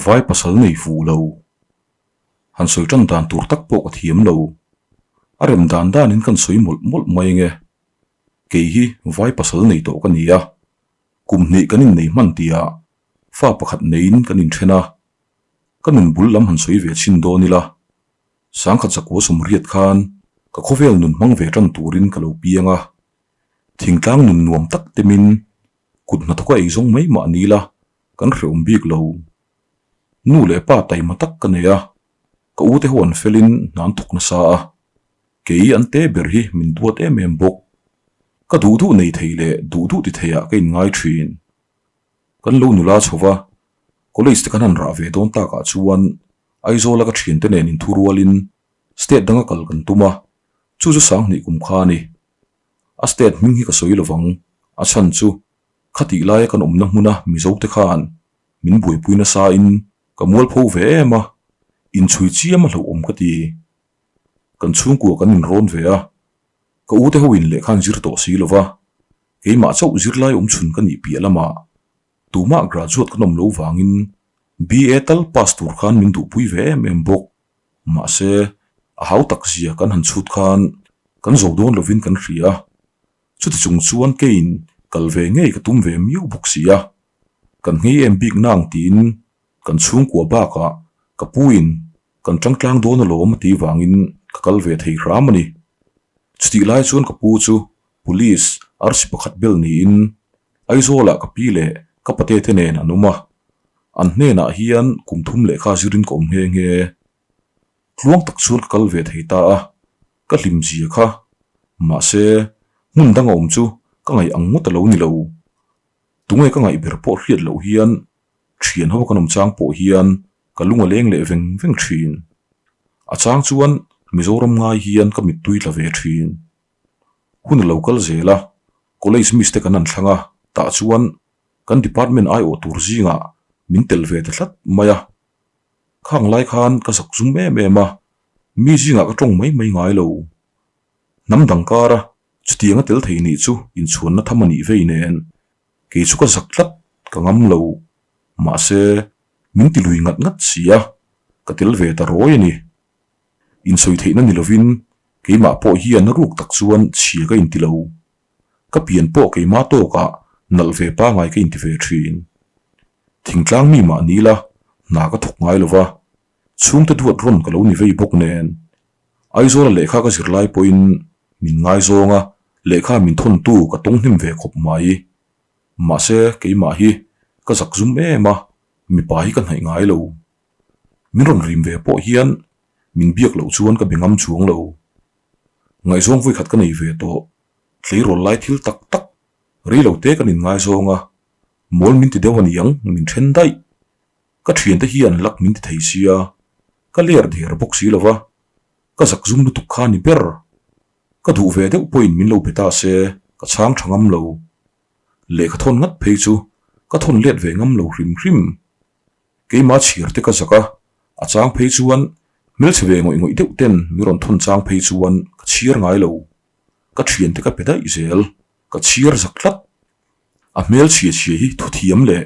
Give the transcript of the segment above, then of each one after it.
Vai pasal nei fuh lo. Han sawi tan dan tur tak pawh ka thiam lo. A rem dan danin kan sawi mawlh mawlh mai ange. Kei hi vai pasal nei tawh ka ni a. Kum hnih kan innei hman tihah fa pakhat neiin kan inthen a. Ka nun bul lam han sawi ve chhin dawn ila. Sangkhat zakua sawmriat khan ka khawvel nun hmang ve tan turin ka lo piang a. Thingtlang nun nuam tak temin kut hnathawka ei zawng mai mah ni ila kan hrehawm bik lo. Nu leh pa taima tak ka nei a, ka u te ho an felin hna an thawk nasa a, kei an te ber hi min duat em em bawk. Ka duh duh nei thei leh duh duh ti theiah ka inngai thin. Kan lo nula chho va, college te kan han rah ve dawn takah chuan Aizawla ka thiante nen inthurualin state danga kal kan tum a, chu chu Sanghnih kum kha a ni. A state hming hi ka sawi lovang, a chhan chu khatih laia kan awmna hmuna Mizo te khan min buaipui nasa in ka mualpho ve em a, inchhui chiam a hlauhawm ka ti. Kan chhungkua kan inrawn ve a, ka u te ho in lehkha an zir tawh si lova, keimah chauh zirlai awm chhun ka nih piah lamah tumah graduate kan awm lo vangin BA tal pass tur khan min duhpui ve em em bawk. Mahse, a hau tak zia kan han chhut khan kan zo dawn lovin kan hria a, chuti chung chuan keiin kal ve ngei ka tum ve miau bawk si a, kan nghei em bik nang tiin kan chhungkua bakah ka puin kan tangtlang dawn alawm a tih vangin ka kal ve thei hram a ni. Chutih lai chuan ka pu chu Police arsi pakhat bel niin Aizawlah ka pi leh ka pate te nen an awm a, an hnenah hian kum thum lehkha zirin ka awm nghe nghe. Tluang tak chuan ka kal ve thei ta a, ka hlim zia kha. Mahse, hmun dang a awm chu ka ngaih ang ngawt a lo ni lo. Tunge ka ngaih ber pawh hriat loh hian thian ho kan awm chang pawh hian ka lung a leng leh veng veng thin. A chang chuan Mizoram ngai hian ka mittui tla ve thin. Hun a lo kal zel a, college miss te kan han thlang a, tah chuan kan department aiawh tur zingah min tel ve ta tlat mai a. Khang lai khan ka zak zum em em a, mi zingah ka tawng mai mai ngai lo. Hnam dang kara chutianga tel thei nih chu inchhuanna tham a nih vei nen, kei chu ka zak tlat ka ngam lo. Mahse, min ti lui ngat ngat si a, ka tel ve ta rawi a ni. Insawi theihna ni lovin keimah pawh hian a ruk tak chuan chhia ka inti lo. Ka pian pawh keimah tawkah nalh ve pangai ka inti ve thin. Thingtlang mi mah ni la hna ka thawk ngai lova, chhungte duat rawn ka lo ni vei bawk nen. Aizawla lehkha ka zir lai pawhin min ngaizawng a, lehkha min thawntu ka tawng hnem ve khawp mai. Mahse keimah hi ka zak zum em a, mipa hi ka hnaih ngai lo. Min rawn rim ve pawh hian min biak loh chuan ka be ngam chuang lo. Ngaihzawng vawikhat ka nei ve tawh, tleirawl lai thil tak tak, rei lo te kan inngaizawng a, mawl min ti deuh a niang min then daih. Ka thiante hian lak min ti thei sia, ka ler der bawk si lo va, ka zak zum lutuk kha ni ber. Ka duh ve deuh pawhin min lo be ta se ka chhang tha ngam lo. Lehkha thawn ngat phei chu ka thawn let ve ngam lo hrim hrim. Keimah chhir te ka zak a, a chang phei chuan hmelchhe ve ngawih ngawih deuh ten mi rawn thawn chang phei chuan ka chhiar ngai lo. Ka thian te ka pe daih zel, ka chhiar zak tlat. A hmelchhia chhia hi thuthiam leh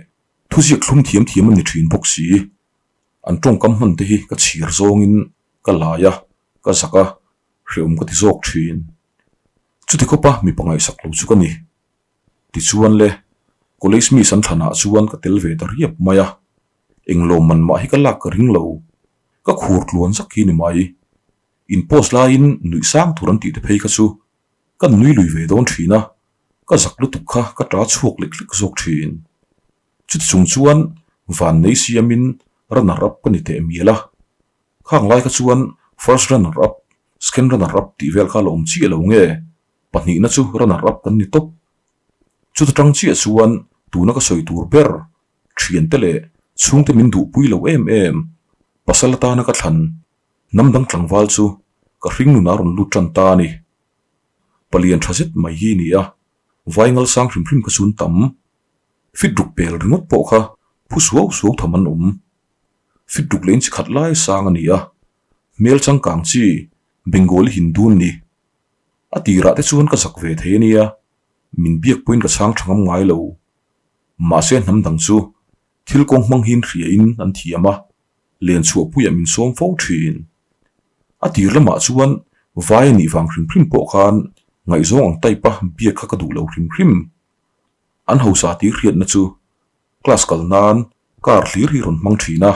thuziak thlum thiam thiam a ni thin bawk si. An tawngkam hman te hi ka chhiar zawngin ka lai a, ka zak a, hrehawm ka ti zawk thin. Chuti khawpa mipa ngaihsak lo chu ka ni. Tichuan le, college miss an thlanah chuan ka tel ve ta riap mai a, eng lawmman mah hi ka lak ka ring lo, ka khur tluan zak hi ni mai. In post laiin nuih sang tur an tih te phei kha chu ka nui lui ve dawn thin a, ka zak lutuk kha ka ta chhuak lek lek zawk thin. Chuti chung chuan van nei siamin runner up ka ni teh mial a, khang lai kha chuan first runner up, second runner up tih vel kha la awm chiah lo nge Pahnihna chu runner up kan ni tawp. Chuta tang chiah chuan tuna ka sawi tur ber, thiante leh chhungte min duhpui lo em em, pasal atana ka thlan, hnam dang tlangval chu ka hring nunah rawn lut tan ta a ni. Palian tha zet mai hi ni a, vai ngal sang hrim hrim ka chun tam. Fit ruk pel ringawt pawh kha phu suau suau tham an awm. Fit ruk leh inchi khat lai sang a ni a, hmel changkang chi Bengali Hindu an ni. A tirah te chuan ka zak ve thei a nia, min biak pawhin ka chhang tha ngam ngai lo. Mahse hnam dang chu Thil kawng hmang hian hriain an thiam a, len chhuahpuiah min sawm fo thin. A tir lamah chuan vai a nih vang hrim hrim pawh khan ngaihzawng ang type a biak kha ka duh lo hrim hrim. An hausa tih hriatna chu class kal nan car hlir hi rawn hmang thin a,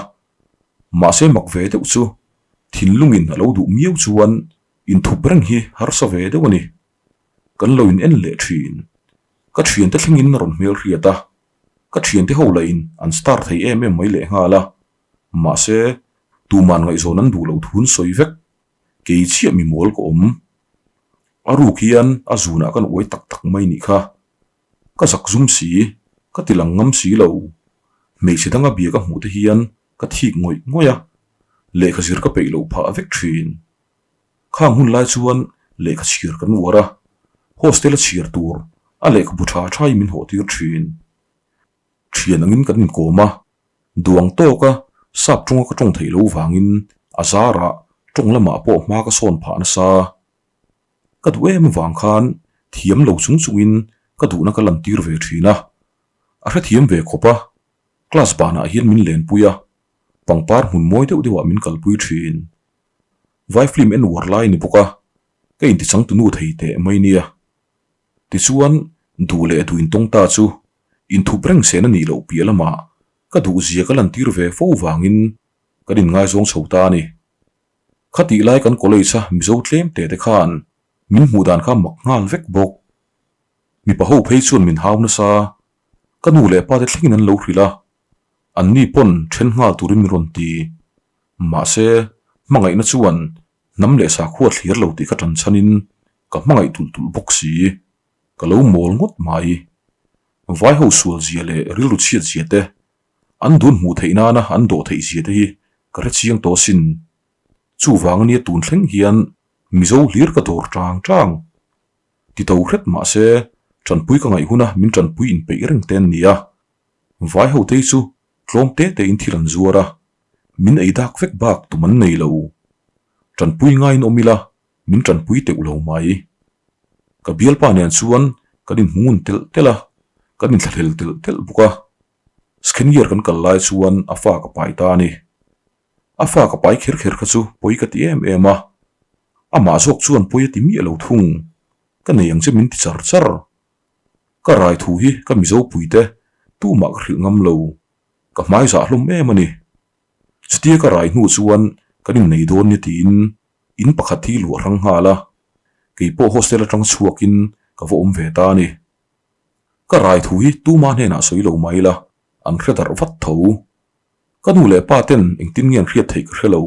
mahse mak ve deuh chu thinlungin a lo duh miau chuan inthup reng hi harsa ve deuh a ni. Kan lo in en leh thin. Ka thiante thlengin a rawn hmel hriat a, ka thiante ho lahin an star thei em em mai lehnghal a, mahse tuman ngaihzawn an duh lo thun sawi vek, kei chiah mi mawl ka awm. A ruk hian a zunah kan uai tak tak mai nih kha. Ka zak zum si, ka ti lang ngam si lo. Hmeichhe danga bia ka hmuh te hian ka thik ngawih ngawih a, lehkha zir ka peih loh phah vek thin. Khang hun lai chuan lehkha chhiar kan uar a, hostel a chhiar tur a lehkhabu tha tha in min hawh tir thin. Thian angin kan inkawm a, duang tawka sap tawnga ka tawng theih loh vangin a zarah tawng lamah pawh hma ka sawn phah nasa. Ka duh em avang khan thiam lo chung chungin ka duhna ka lantir ve thin a, a hrethiam ve khawp a, class banah hian min lenpui a, pangpar hmun mawi deuh deuhah min kalpui thin. Vai film en uar lai a ni bawk a, ka intichang tunu thei teh mai nia. Tichuan, duh leh duh intawng ta chu inthup reng sen a nih loh piah lamah ka duhzia ka lantir ve fo vangin kan inngaizawng chho ta a ni. Khatih lai kan college a Mizo tlem te te khan min hmuh dan kha mak nghal vek bawk. Mipa ho phei chuan min hau nasa, ka nu leh pa te thlengin an lo hrilh a, anni pawn then nghal turin min rawn ti. Mahse, hmangaihna chuan hnam leh sakhua thlir lo tih ka tan chhanin ka hmangaih tulh tulh bawk si. Ka lo mawl ngawt mai. Vai ho sual zia leh rilru chhiat zia te, an dun hmuh theih nana an dawh theih zia te hi ka hre chiang tawh asin. Chuvang ania tun thleng hian Mizo hlir ka dawr tang tang. Ti to hret mahse, tanpui ka ngaih huna min tanpui inpeih reng te an ni a. Vai ho te hi chu tlawm te te in thil an zuar a, min ei dak vek bak tum an nei lo. Tanpui ngaiin awm ila, min tanpui teuh lo mai. Ka bialpa nen chuan kan inhmu ngun telh telh a, kan inthlahlel telh telh bawk a. Skengear kan kal lai chuan a fa ka pai ta a ni. A fa ka pai kher kher kha chu pawi ka ti em em a, amah zawk chuan pawi a ti miah lo thung. Ka nei ang che min ti char char. Ka rai thu hi ka Mizo puite tumah ka hrilh ngam lo, ka hmai zah hlawm em a ni. Chutia ka rai hnu chuan kan innei dawn ni tiin in pakhat hi luah hrang nghal a, kei pawh hostel atang chhuakin ka va awm ve ta a ni. Ka rai thu hi tuma hnenah sawi lo mai la, an hre darh vat tho. Ka nu leh pa ten engtin nge an hriat theih ka hre lo.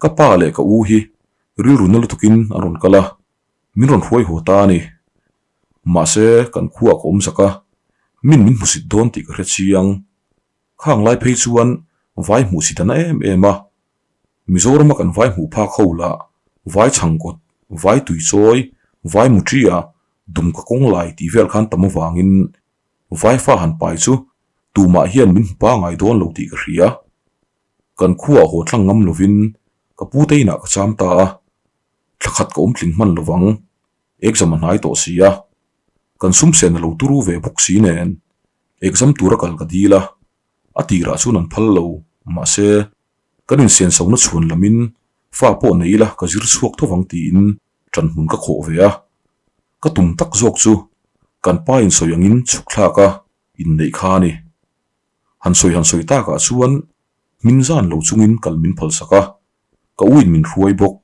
Ka pa leh ka u hi rilru na lutukin an rawn kal a, min rawn hruai haw ta a ni. Mahse, kan khuaah ka awm zak a, min min hmusit dawn tih ka hre chiang. Khang lai phei chuan vai hmuhsit a na em em a. Mizorama kan vai hmuh phak ho lah vai chhangkawt, vai tuichawi, vai muṭia, dumka kawng lai tih vel khan tam avangin vai fa han pai chu tumah hian min hmu pangai dawn lo tih ka hria. Kan khuaah haw tlang ngam lovin ka pute inah ka cham ta a, thla khat ka awm tling hman lovang, exam a hnai tawh si a, kan sum sen a lo turu ve bawk si nen exam tura kal ka dil a, a tirah chuan an phal lo, mahse kan insenso na chhuan lamin fa pawh nei ila ka zir chhuak tho vang tiin ṭan hmun ka khawh ve a, ka tum tak zawk chu kan pa insawi angin chhuk thlak a inneih kha a ni. Han sawi han sawi takah chuan hmin zan lo chungin kal min phalsak a, ka u in min hruai bawk.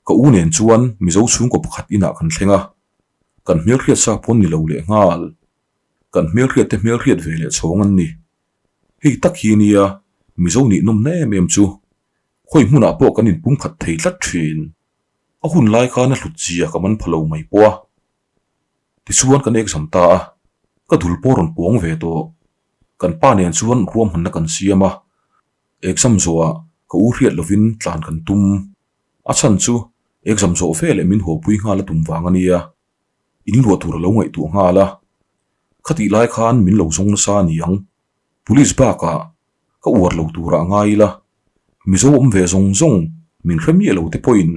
Ka u nen chuan Mizo chhungkaw pakhat inah kan thleng a, kan hmelhriat sa pawn ni lo leh nghal. Kan hmelhriat te hmelhriat ve leh chhawng an ni. Hei tak hi nia Mizo nih nawmna em em chu khawi hmunah pawh kan inpumkhat thei tlat thin. A hun lai khan a hlut zia ka man pha lo mai pawh a. Tichuan kan exam ta a, ka dul pawh rawn pawng ve tawh. Kan pa nen chuan ruahmanna kan siam a, exam zawhah ka u hriat lovin tlan kan tum. A chhan chu exam zawh veleh min hawpui nghal a tum vang a nia. In luah tur a lo ngaihtuah nghal a, khatih lai khan min lo zawng nasa a ni ang. Police bakah ka uar lo turah a ngai ila, Mizo awm ve zawng zawng min hre miah lo te pawhin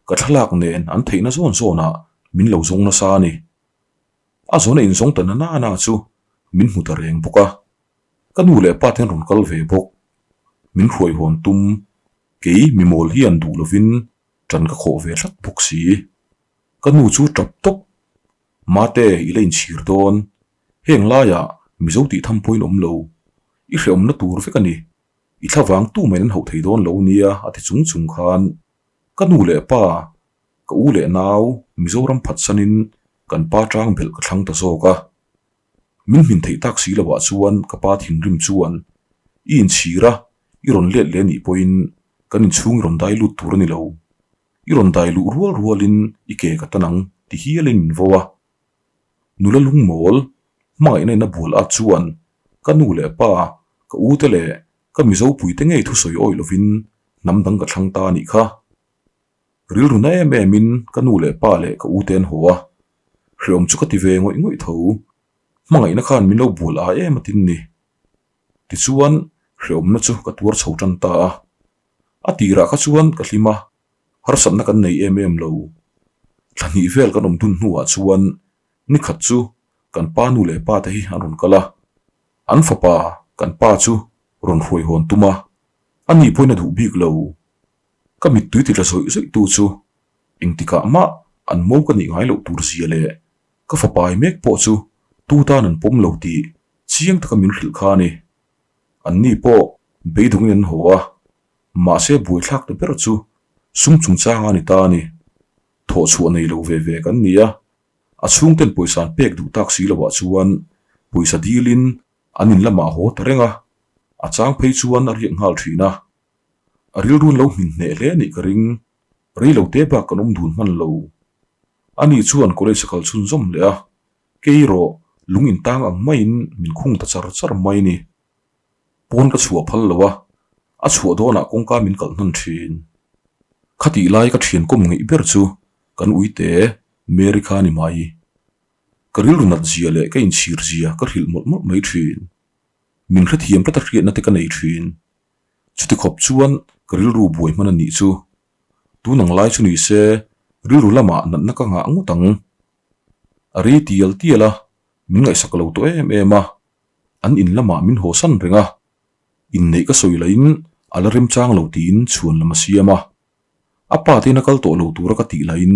ka thlalak nen an theihna zawn zawnah min lo zawng nasa a ni. A zawn a inzawng ta na na na chu min hmu ta reng bawk a. Ka nu leh pa te an rawn kal ve bawk. Min hruai hawn tum, kei mi mawl hian duh lovin ṭan ka khawh ve tlat bawk si. Ka nu chu ṭap tawp, Mate i la inchhir dawn, heng laiah Mizo tih tham pawhin awm lo, i hrehawmna tur vek a ni, i thlavang tu mai an hauh thei dawn lo nia a ti chung chung khan ka nu leh pa, ka u leh nau Mizoram phatsanin kan pa ṭang belh ka thlang ta zawk a. Min hmin theih tak si loah chuan ka pa thinrim chuan, I inchhir a, i rawn let leh anih pawhin kan inchhung i rawn dai lut tur a ni lo. I rawn dai luh rual rualin i ke ka tan ang ti hialin min vo a. Nula lungmawl, hmangaihna in a bual at chuan ka nu leh pa, ka u te leh ka Mizo puite ngei thusawi awih lovin hnam dang ka thlang ta a nih kha. Rilru na em em in ka nu leh pa leh ka u te an haw a, hreawm chu ka ti ve ngawih ngawih tho. Hmangaihna khan min lo bual ai em a tin ni. Tichuan hreawmna chu ka tuar chho tan ta a. A tirah kha chuan ka hlim a, harsatna kan nei em em lo. Thla hnih vel kan awm dun hnuah chuan nikhat chu kan pa nu leh pa te hi an rawn kal a, an fapa kan pa chu rawn hruai hawn tum a, ani pawhin a duh bik lo. Ka mittui ti tla zawih zawih tu chu engtikah mah an mo ka nih ngai loh tur zia leh ka fapai mek pawh chu tu tan an pawm lo tih chiang taka min hrilh kha a ni. Anni pawh beidawngin an haw a, mahse buaithlak ta ber chu sum chungchang a ni ta a ni. Thawhchhuah nei lo ve ve kan ni a, a chhungten pawisa an pek duh tak si loah chuan pawisa dilin an in lamah a haw ta reng a, a chang phei chuan a riak nghal thin a. A rilru lo hmin hneh hle anih ka ring, rei lo te bak kan awm dun hman lo. Ani chuan college a kal chhunzawm leh a, kei erawh lung intang ang maiin min khung ta char char mai ni. Pawn ka chhuah phal lo a, a chhuah dawnah kawngka min kalh hnan thin. Khatih lai ka thian kawm ngeih ber chu kan uite Mary kha a ni mai. Ka rilru nat zia leh ka inchhir zia ka hrilh mawlh mawlh mai thin. Min hrethiam tlat a hriatna te ka nei thin. Chuti khawp chuan ka rilru buai hman a nih chu. Tun ang lai chu ni se rilru lamah natna ka ngah ngawt ang. A rei tial tial a, min ngaihsak lo tawh em em a, an in lamah min haw san reng a, inneih ka sawi lahin a la remchang lo tiin chhuan lam a siam a. A pa te in a kal tawh lo tura ka tih lahin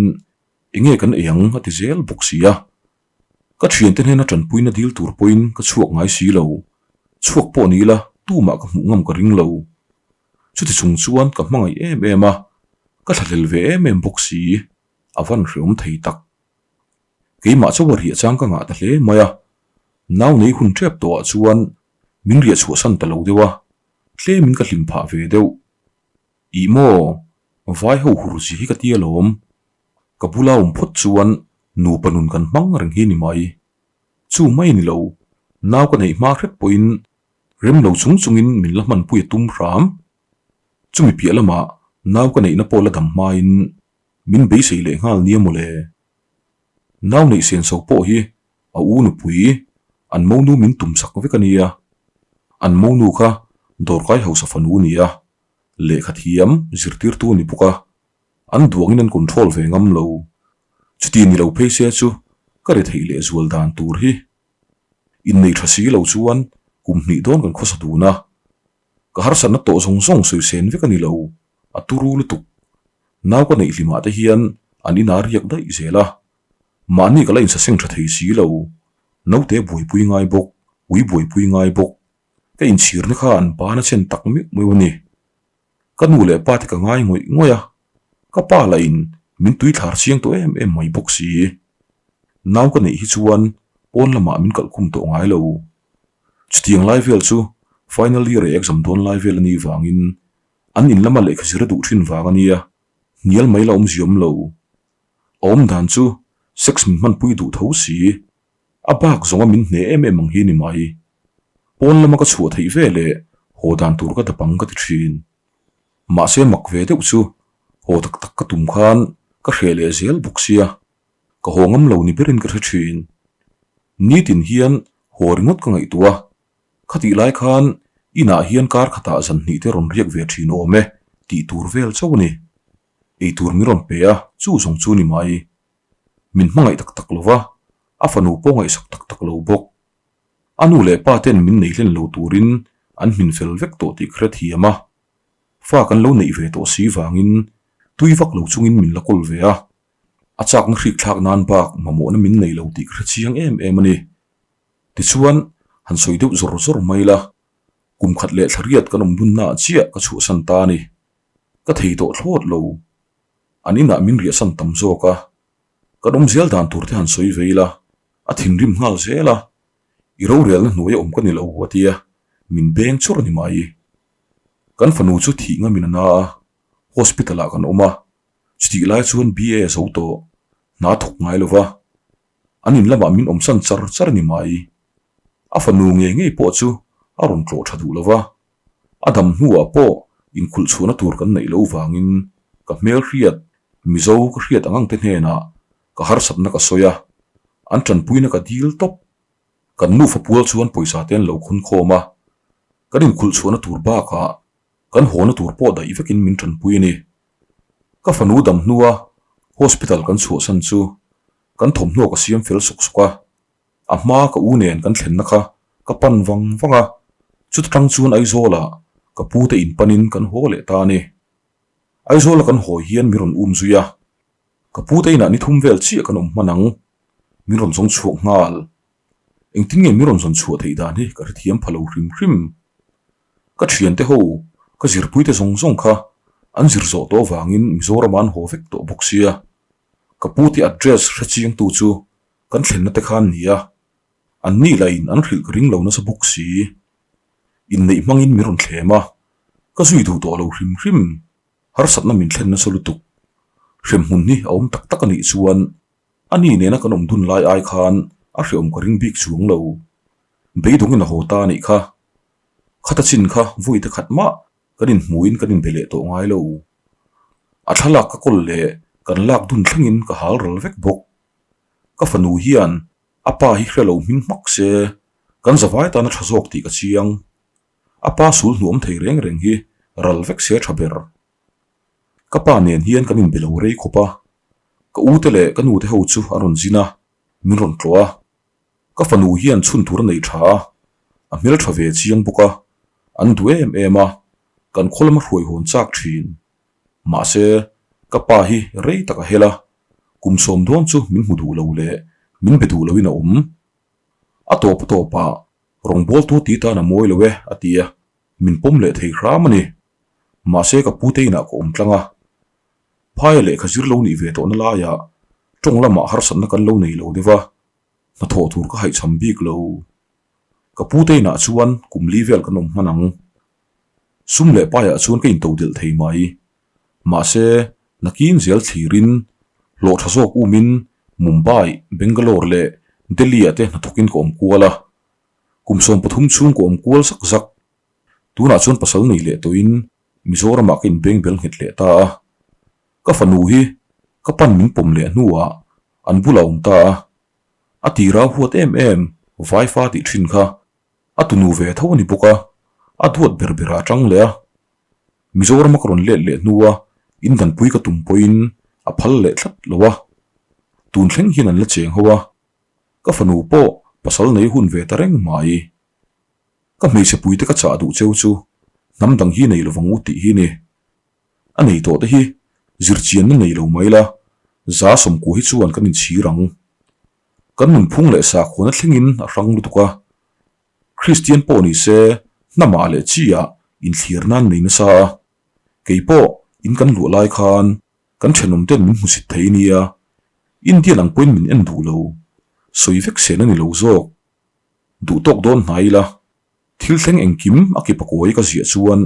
enge kan ei ang a ti zel bawk si a. Ka thiante hnena tanpuina dil tur pawhin ka chhuak ngai si lo. Chhuak pawh ni ila tumah ka hmuh ngam ka ring lo. Chuti chung chuan ka hmangaih em em a, ka thlahlel ve em em bawk si, a van hreawm thei tak. Keimah chauha riah chang ka ngah ta hle mai a, nau nei hun tep tawhah chuan min riah chhuahsan ta lo deuh a, tlemin ka hlim phah ve deuh. Ih maw, vai ho hur zia hi ka ti alawm. Ka bula awm phawt chuan nupa nun kan hmang reng hi ni mai. Chu mai ni lo, nau ka neih hma hrep pawhin rem lo chung chungin min la hmanpui a tum hram. Chumi piah lamah nau ka neihna pawh la dam hmain min beisei leh nghal nia mawle. Nau neih senso pawh hi a u nupui an monu min tum sak vek a nia. An monu kha dawrkai hausa fanu a ni a, lehkha thiam zirtirtu a ni bawk a. An duangin an control ve ngam lo. Chuti ni lo phei se chu ka ri theih leh zual dan tur hi. Innei tha si lo chuan kum hnih dawn kan khawsa dun a. Ka harsatna tawh zawng zawng sawi sen vek a ni lo, a turu lutuk. Nau ka neih hlimah te hian an inah riak daih zel a. Mahni ka la insaseng tha thei si lo. Naute buaipui ngai bawk, ui buaipui ngai bawk. Ka inchhirna kha an bana chen tak meuh meuh a ni. Ka nu leh pa te ka ngai ngawih ngawih a, ka pa lah in min tui thlar chiang tawh em em mai bawk si. Nau ka neih hi chuan pawn lamah min kalh khum tawh ngai lo. Chutiang lai vel chu final year ah exam dawn lai vel a nih vangin an in lama lehkha zir a duh thin vang a nia, hnial mai la awmzia awm lo. A awm dan chu sex min hmanpui duh tho si. A bak zawnga min hne em em ang hi ni mai. Pawn lama ka chhuah theih ve leh haw dan tur ka dap ang ka ti thin. Mahse mak ve deuh chu haw tak tak ka tum khan ka hreh leh zel bawk sia, ka haw ngam lo ni berin ka hre thin. Nitin hian haw ringawt ka ngaihtuah a, khatih lai khan inah hian kar khatah zan hnih te rawn riak ve thin awm e tih tur vel chauh a ni. Eitur min rawn pe a, chu zawng chu ni mai. Min hmangaih tak tak lo va, a fanu pawh ngaihsak tak tak lo bawk. A nu leh pa ten min nei hlen lo turin an hmin fel vek tawh tih ka hrethiam a. Fa kan lo neih ve tawh si vangin tui vak lo chungin min la kawl ve a. A chakna hrik thlak nan bak mamawhna min nei lo tih ka hrechiang em em a ni. Tichuan, han sawi deuh zawr zawr mai la, kum khat leh thla riat kan awm dunnaah chiah ka chhuahsan ta a ni. Ka thei tawh thlawt lo. An inah min riahsan tam zawk a, kan awm zel dan tur te han sawi ve ila, a thinrim nghal zel a, I rorelna hnuaia awm ka ni lo a tia, min beng chur a ni mai. Kan fanu chu thih ngamin a na a, hospital ah kan awm a, chutih lai chuan BA a zo tawh, hna thawk ngai lo va, an in lamah min awmsan char char a ni mai. A fanu ngei ngei pawh chu a rawn tlawh tha duh lo va, A dam hnuah pawh inkhulh chhuahna tur kan neih loh vangin ka hmel hriat, Mizo ka hriat ang ang te hnenah ka harsatna ka sawi a, an tanpuina ka dil tawp. Kan nufa pual chuan pawisa te an lo khawn khawm a, kan inkhulh chhuahna tur bakah kan hawna tur pawh daih vekin min tanpui a ni. Ka fanu dam hnua hospital kan chhuahsan chu kan thawmhnaw ka siam fel sawk sawk a. A hma ka u nen kan thlenna kha ka pan vang vang a, chuta tang chuan Aizawlah ka pu te inpanin kan haw leh ta a ni. Aizawla kan hawi hian min rawn um zui a, ka pu te inah ni thum vel chiah kan awm hman ang, min rawn zawng chhuak nghal. Engtin nge min rawn zawn chhuah theih dan hi ka hrethiam pha lo hrim hrim. Ka thiante ho, ka zirpui te zawng zawng kha an zir zawh tawh avangin Mizoram ah an haw vek tawh bawk sia, ka pu te address hrechiangtu chu Kan thlenna te khan ni a, an ni lahin an hrilh ka ring lo nasa bawk si. Inneih hmangin min rawn thlem a, ka zui duh tawh lo hrim hrim. Harsatna min thlen nasa lutuk. Hremhmun hi a awm tak tak a nih chuan a ni nena kan awm dun lai ai khan a hreawm ka ring bik chuang lo. Beidawngin a haw ta a nih kha. Khata chin kha vawi te khat mah kan inhmuin kan inbe leh tawh ngai lo. A thlalak ka kawl leh kan lak dun thlengin ka hal ral vek bawk. Ka fanu hian a pa hi hre lo hming hmak se, kan zavai tana tha zawk tih ka chiang. A pa sul hnuam thei reng reng hi ral vek se tha ber. Ka pa nen hian kan inbe lo rei khawp a, ka u te leh ka nu te ho chu an rawn zin a, min rawn tlawh a. Ka fanu hian chhun tur a nei tha a, a hmel tha ve chiang bawk a, an duh em em a, kan khaw lama hruai hawn chak thin. Mahse, ka pa hi rei tak a hel a, kum sawm dawn chu min hmu duh lo leh min be duh loin a awm. A tawp a tawpah rawngbawltu ti tan a mawi lo e a ti a, min pawm leh thei hram a ni. Mahse ka pute inah ka awm tlang a, phaia lehkha zir lo nih ve tawhna laiah tawng lamah harsatna kan lo nei lo deuh a, hnathawh tur ka haihchham bik lo. Ka pute inah chuan kum li vel kan awm hman ang. Sum leh paiah chuan ka intodelh thei mai. Mahse, nakin zel thlirin, hlawh tha zawk umin Mumbai, Bangalore leh Delhi-ah te hnathawkin ka awm kual a. Kum 13 chhung ka awm kual zak zak. Tunah chuan pasal nei leh tawhin Mizoramah ka inbeng bel nghet leh ta a. Ka fanu hi ka pan min pawm leh hnuah an bulah a awm ta a. A tira huat em em Vaifa tih thin kha A tunu ve tho a ni bawk a, a duat ber berah a tang leh a. Mizorama ka rawn let leh hnua indanpui ka tum pawhin a phal leh tlat lo a. Tun thleng hian an la cheng ho a, ka fanu pawh pasal nei hun ve ta reng mai. Ka hmeichhe puite ka chah duh cheu chu hnam dang hi nei lovang u tih hi ni. A nei tawh te hi zirchianna nei lo mai la, za sawmkua hi chuan kan inchhir ang. Kan nunphung leh sakhuana thlengin a hrang lutuk a, Kristian pawh ni se hnamah leh chiah inthlir nan nei nasa a, kei pawh in kan luah lai khan kan thenawm ten min hmusit thei nia, Indian ang pawhin min en duh lo, sawi vek sen a ni lo zawk. Duh tawk dawn hnai ila, thil thleng engkim a ke pakawi ka ziah chuan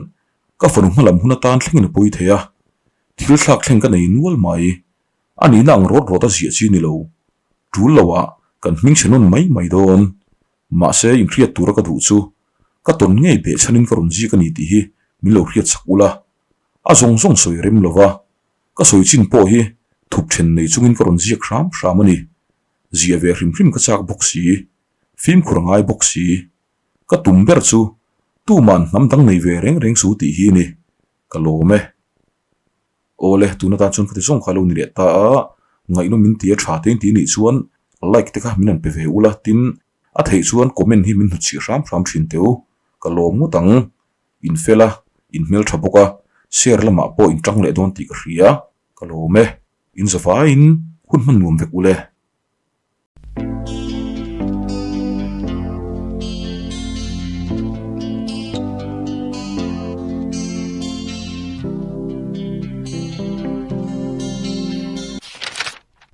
ka fanu hmalam hun atan thlengin a pawi thei a, thil thlak thleng ka nei nual mai. A nihna ang rawt rawt a ziah chi ni lo. Tul loah kan hming chhe nawn mai mai dawn. Mahse inhriat tura ka duh chu ka tawn ngei beh chhanin ka rawn ziak a ni tih hi min lo hriat chak ula. A zawng zawng sawi rem lova ka sawi chin pawh hi thup then nei chungin ka rawn ziak hram hram a ni. Ziah ve hrim hrim ka chak bawk si, fimkhur a ngai bawk si. Ka tum ber chu tuman hnam dang nei ve reng reng su tih hi a ni. Ka lawm e. Awle, tun atan chuan ka ti zawng kha a lo ni leh ta a, ngaihnawm min ti a tha te in ti nih chuan like te kha min han pe ve ula tin. A theih chuan comment hi min hnutchhih hram hram thin teh u, ka lawm ngawt ang. In fel a, in hmeltha bawk a, share lamah pawh in tang leh dawn tih ka hria, ka lawm e. In zavaiin hun hman nuam vek ule.